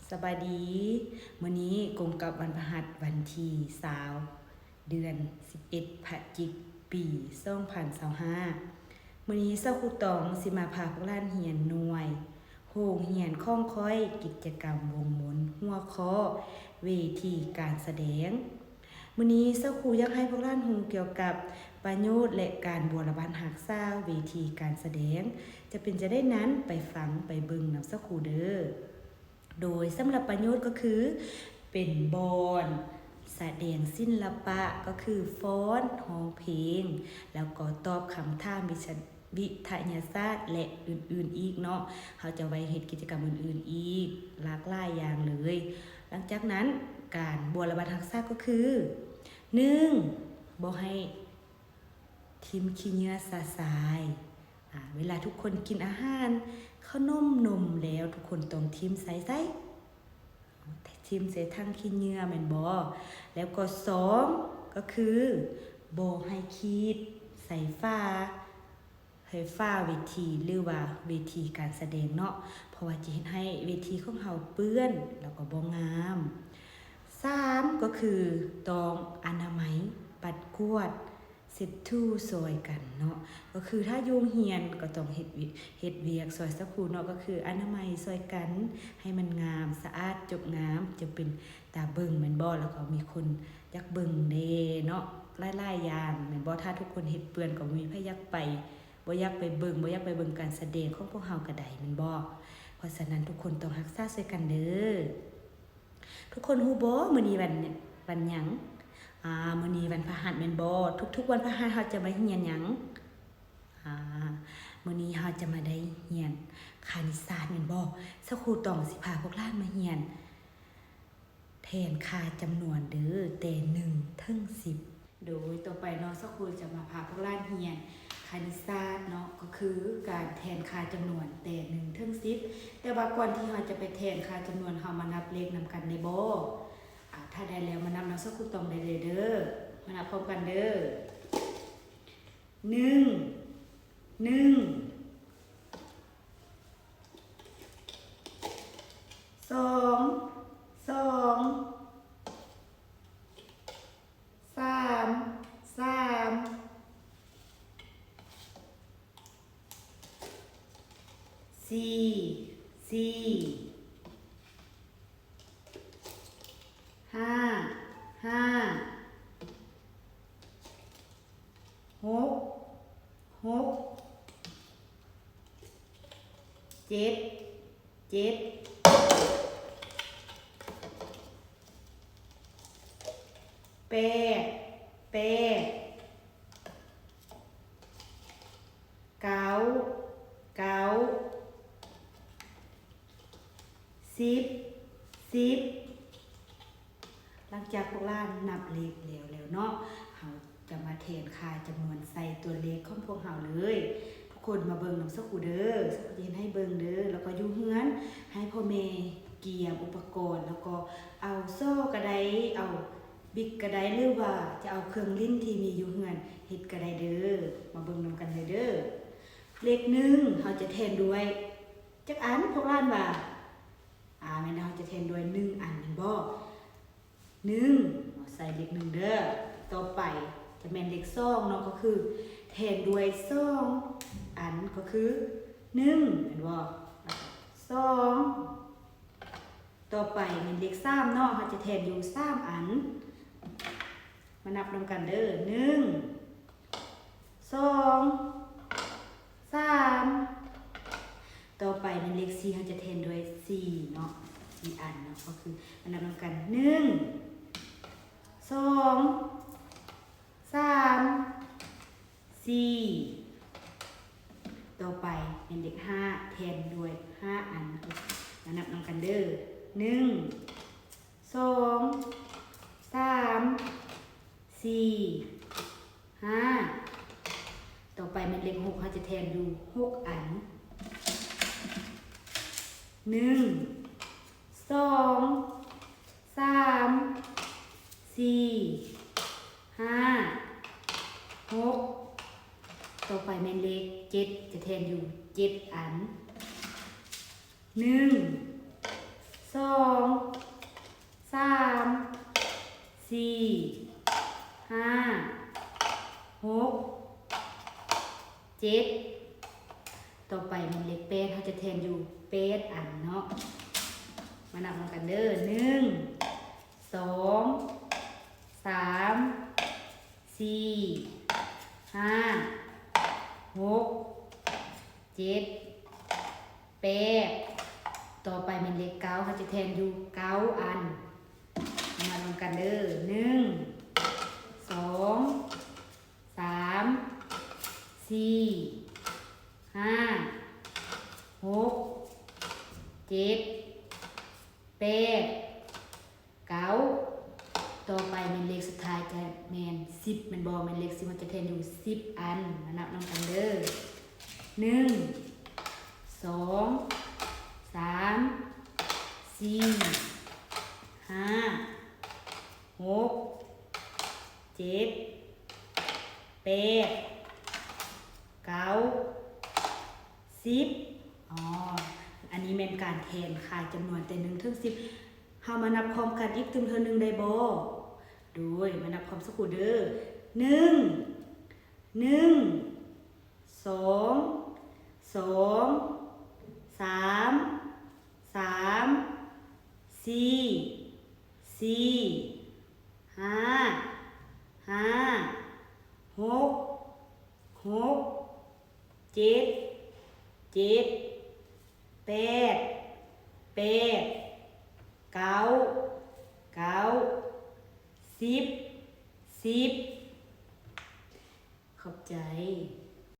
ສະບາຍດີ. ມື້ນີ້ກົງກັບວັນພະຫັດ ວັນທີຊາວ ເດືອນສິບເອັດ ພະຈິກ ປີສອງພັນຊາວຫ້າ. ມື້ນີ້ຊາວຄູຕອງຊິມາພາພວກຫຼານຮຽນໜ່ວຍ ໂຮງຮຽນຂອງຂ້ອຍ ກິດຈະກຳວົງມົນ ຫົວຂໍ້ ເວທີການສະແດງ. ມື້ນີ້ຊາວຄູຢາກໃຫ້ພວກຫຼານຮູ້ກ່ຽວກັບປະໂຫຍດ ແລະ ການບົວລະບັດຮັກສາເວທີການສະແດງ ຈະເປັນຈັ່ງໃດນັ້ນ ໄປຟັງໄປເບິ່ງນຳຊາວຄູເດີ້. ໂດຍສຳລັບປະໂຫຍດກໍຄື ເປັນບ່ອນສະແດງສິນລະປະ ກໍຄືຟ້ອນ, ຮ້ອງເພງ ແລ້ວກໍຕອບຄຳຖາມວິຊາ ວິທະຍາສາດ ແລະ ອື່ນໆອີກເນາະ. ເຮົາຈະໄວ້ເຮັດກິດຈະກຳອື່ນໆອີກຫຼາກຫຼາຍຢ່າງເລີຍ. ຫຼັງຈາກນັ້ນ ການບົວລະບັດຮັກສາກໍຄື ໜຶ່ງ ບໍ່ໃຫ້ຖິ້ມຂີ້ເຫຍື້ອຊະຊາຍ. ອາ ເວລາທຸກຄົນກິນອາຫານ ເຂົ້າໜົມ ນົມແລ້ວ ທຸກຄົນຕ້ອງຖິ້ມໃສ່ໃສ? ຖິ້ມໃສ່ຖັງຂີ້ເຫຍື້ອແມ່ນບໍ່? ແລ້ວກໍສອງ ກໍຄື ບໍ່ໃຫ້ຂີດໃສ່ຝາ ໃຫ້ຝາເວທີ ຫຼືວ່າເວທີການສະແດງເນາະ ເພາະວ່າຈະເຮັດໃຫ້ເວທີຂອງເຮົາເປື້ອນ ແລ້ວກໍບໍ່ງາມ. ສາມ ກໍຄືຕ້ອງອະນາໄມ ປັດກວາດ ເຊັດຖູຊ່ອຍກັນເນາະ. ກໍຄືຖ້າຢູ່ໂຮງຮຽນກໍຕ້ອງເຮັດວຽກ ເຮັດວຽກຊ່ອຍຊາວຄູເນາະ ກໍຄືອະນາໄມຊ່ອຍກັນ ໃຫ້ມັນງາມ ສະອາດ ຈົບງາມ ຈະເປັນຕາເບິ່ງແມ່ນບໍ່? ແລ້ວກໍມີຄົນຢາກເບິ່ງເດ້ເນາະ ຫຼາຍໆຢ່າງແມ່ນບໍ່? ຖ້າທຸກຄົນເຮັດເປື້ອນກໍບໍ່ມີໃຜຢາກໄປ ບໍ່ຢາກໄປເບິ່ງ ບໍ່ຢາກໄປເບິ່ງການສະແດງຂອງພວກເຮົາກໍໄດ້ແມ່ນບໍ່? ເພາະສະນັ້ນທຸກຄົນຕ້ອງຮັກສາຊ່ວຍກັນເດີ້. ທຸກຄົນຮູ້ບໍ່ ມື້ນີ້ວັນ ວັນຫຍັງ? ອາ ມື້ນີ້ວັນພະຫັດແມ່ນບໍ່? ທຸກໆວັນພະຫັດເຮົາຈະມາຮຽນຫຍັງ? ອາ ມື້ນີ້ເຮົາຈະມາໄດ້ຮຽນຄະນິດສາດແມ່ນບໍ່? ຊາວຄູຕອງຊິພາພວກຫຼານມາຮຽນແທນຄ່າຈຳນວນເດີ້ ແຕ່ໜຶ່ງເຖິງສິບ. ໂດຍຕໍ່ໄປເນາະ ຊາວຄູຈະມາພາພວກຫຼານຮຽນຄະນິດສາດເນາະ ກໍຄືການແທນຄ່າຈຳນວນແຕ່ໜຶ່ງເຖິງສິບ. ແຕ່ວ່າກ່ອນທີ່ເຮົາຈະໄປແທນຄ່າຈຳນວນ ເຮົາມານັບເລກນຳກັນໄດ້ບໍ່? ອາ ຖ້າໄດ້ແລ້ວມານັບນຳຊາວຄູຕອງໄດ້ເລີຍເດີ້. ມານັບພ້ອມກັນເດີ້. ໜຶ່ງ ໜຶ່ງ ສອງ ສອງ ສາມ ສາມ ສີ່ ສີ່ ຫ້າ ຫ້າ ຫົກ ຫົກ ເຈັດ ເຈັດ ແປດ ແປດ ເກົ້າ ເກົ້າ ສິບ ສິບ. ຫຼັງຈາກພວກຫຼານນັບເລກແລ້ວແລ້ວເນາະ ເຮົາຈະມາແທນຄ່າຈຳນວນໃສ່ຕົວເລກຂອງພວກເຮົາເລີຍ. ທຸກຄົນມາເບິ່ງນຳຊາວຄູເດີ້. ຊາວຄູຈະເຮັດໃຫ້ເບິ່ງເດີ້ ແລ້ວກໍຢູ່ເຮືອນໃຫ້ພໍ່ແມ່ກຽມອຸປະກອນ ແລ້ວກໍເອົາສໍກໍໄດ້ ເອົາບິກກໍໄດ້ ຫຼືວ່າຈະເອົາເຄື່ອງຫຼິ້ນທີ່ມີຢູ່ເຮືອນເຮັດກໍໄດ້ເດີ້. ມາເບິ່ງນຳກັນເລີຍເດີ້. ເລກໜຶ່ງ ເຮົາຈະແທນດ້ວຍ ຈັກອັນພວກຫຼານວ່າ? ອາ ແມ່ນເຮົາຈະແທນດ້ວຍໜຶ່ງອັນແມ່ນບໍ່? ໜຶ່ງ ເຮົາໃສ່ເລກໜຶ່ງເດີ້. ຕໍ່ໄປຈະແມ່ນເລກສອງເນາະ ກໍຄືແທນດ້ວຍສອງອັນ ກໍຄືໜຶ່ງແມ່ນບໍ່? ສອງ ຕໍ່ໄປແມ່ນເລກສາມເນາະ ເຮົາຈະແທນຢູ່ສາມອັນ. ມານັບນຳກັນເດີ້ ໜຶ່ງ ສອງ ສາມ. ຕໍ່ໄປແມ່ນເລກສີ່ ເຮົາຈະແທນດ້ວຍສີ່ເນາະ ສີ່ອັນເນາະ ກໍຄືມານັບນຳກັນ ໜຶ່ງ ສອງ ສາມ ສີ່. ຕໍ່ໄປແມ່ນເລກຫ້າ ແທນດ້ວຍຫ້າອັນ ມານັບນຳກັນເດີ້ ໜຶ່ງ ສອງ ສາມ ສີ່ ຫ້າ. ຕໍ່ໄປແມ່ນເລກຫົກ ເຮົາຈະແທນຢູ່ຫົກອັນ ໜຶ່ງ ສອງ ສາມ ສີ່ ຫ້າ ຫົກ. ຕໍ່ໄປແມ່ນເລກເຈັດ ຈະແທນຢູ່ເຈັດອັນ ໜຶ່ງ ສອງ າະ ມານັບນຳກັນເດີ ໜຶ່ງ ສອງ ສາມ ສີ່ ຫ້າ ຫົກ ເຈັດ ແປດ ຕໍ່ໄປແມ່ນເລກເກົ້າ ເຮົາຈະແທນຢູ່ເກົ້າອັນ ມານັບນຳກັນເດີ ໜຶ່ງ ສອງ ສາມ ສີ່ ຫ້າ ຫົກ ເຈັດ ແປດ ເກົ້າ ຕໍ່ໄປແມ່ນເລກສຸດທ້າຍຈະແມ່ນສິບແມ່ນບໍ່? ແມ່ນເລກສິບ ເຮົາຈະແທນຢູ່ສິບອັນ ມານັບນຳກັນເດີ ໜຶ່ງ ສອງ ສາມ ສີ່ ຫ້າ ຫົກ ເຈັດ ແປດ ເກົ້າ ສິບ ອໍ ອັນນີ້ແມ່ນການແທນຄ່າຈຳນວນແຕ່ໜຶ່ງເຖິງສິບ ເຮົາມານັບພ້ອມກັນອີກຕື່ມເທື່ອໜຶ່ງໄດ້ບໍ່? ໂດຍ ມານັບພ້ອມສັກຄູ່ເດີ ໜຶ່ງ ໜຶ່ງ ສອງ ສອງ ສາມ ສາມ ສີ່ ສີ່ ຫ້າ ຫ້າ ຫົກ ຫົກ ເຈັດ ເຈັດ ແປດ ແປດ ເກົ້າ ເກົ້າ ສິບ ສິບ ຂອບໃຈ.